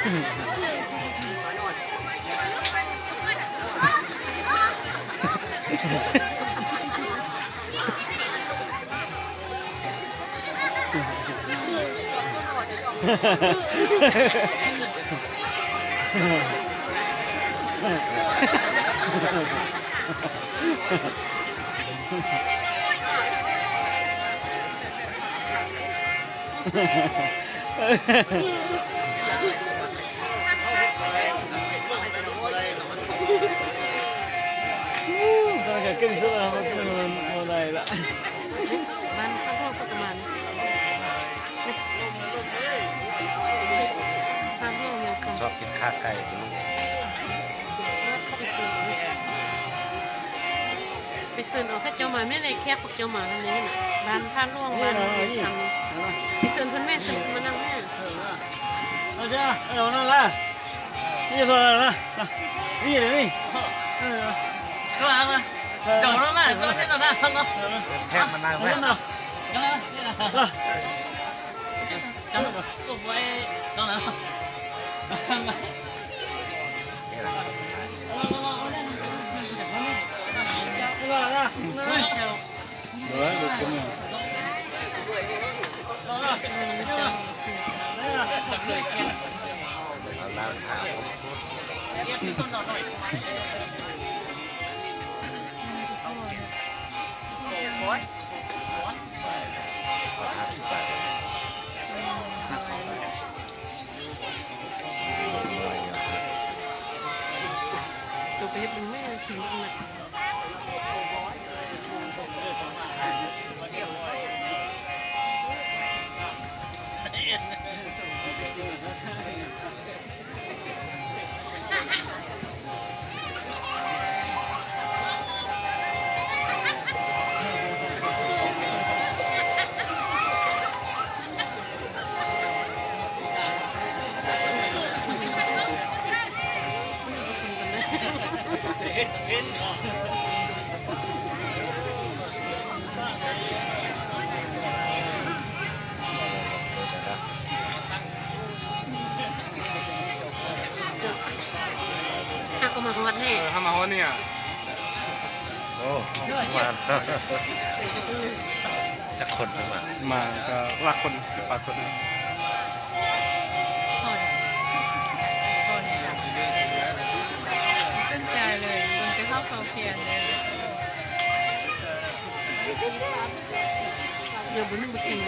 Keej xwb, ua dais lawm. Ban pab luaj pab kama. Pab luaj yog kama. Txhob pib qha kais. Pis xwm os, koj cov mas mej le khiab kuv cov mas li na. Ban pab luaj, ban yog kama. Pis xwm phun mej xwm ma nag mej. Hab koj mas huv ne. Hab mas huv ne. Cov khoom mas vaj khoom, pab khoom. Txawj cai lawm, nws twb hab qhau kiag ntawd. Yog puas neej puas kheej no.